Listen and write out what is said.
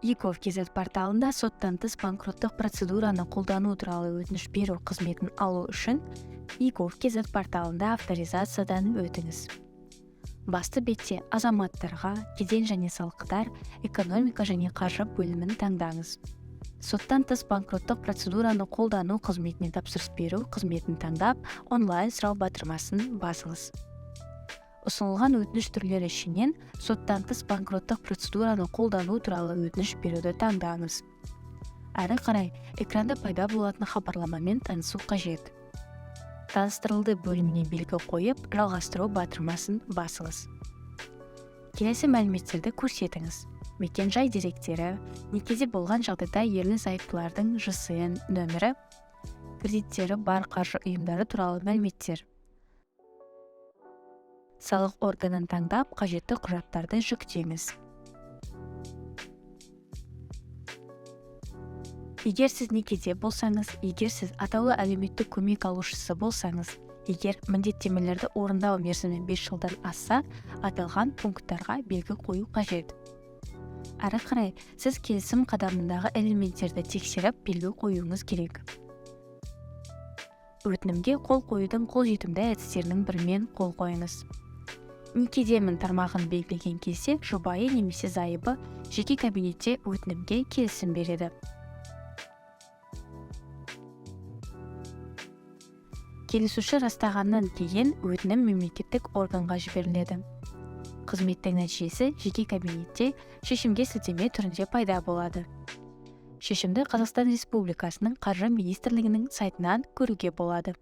egov.kz порталында соттан тыс банкроттық процедураны қолдану туралы өтініш беру қызметін алу үшін egov.kz порталында авторизациядан өтіңіз. Басты бетте азаматтарға, кеден және салықтар, экономика және қаржы бөлімін таңдаңыз. Соттан тыс банкроттық процедураны қолдану қызметіне тапсырыс беру қызметін таңдап, онлайн сұрау батырмасын басыңыз. Ұсынылған өтініш түрлері ішінен соттан тыс банкроттық процедураны қолдану туралы өтініш беруді таңдаңыз. Әрі қарай экранда пайда болатын хабарламамен танысу қажет. Таныстырылды бөліміне белгі қойып, жалғастыру батырмасын басыңыз. Келесі мәліметтерді көрсетіңіз. Мекен-жай деректері, некеде болған жағдайда ерлі-зайыптылардың ЖСН нөмірі, кредиттері бар қаржы ұйымдары туралы мәліметтер. Салық органын таңдап, қажетті құжаттарды жүктеңіз. Егер сіз некеде болсаңыз, егер сіз атаулы әлеуметтік көмек алушысы болсаңыз, егер міндеттемелерді орындау мерзімі 5 жылдан асса, аталған пункттарға белгі қою қажет. Әрі қарай сіз келісім қадамындағы элементтерді тексеріп, белгі қоюыңыз керек. Өтінімге қол қоюдың қолжетімді әдістерінің бірімен қол қойыңыз. Некедемін тармағын белгілеген кезде жұбайы немесе зайыбы жеке кабинетте өтінімге келісім береді. Келісуші растағаннан кейін өтінім мемлекеттік органға жіберіледі. Қызметтің нәтижесі жеке кабинетте шешімге сілтеме түрінде пайда болады. Шешімді Қазақстан Республикасының Қаржы министрлігінің сайтынан көруге болады.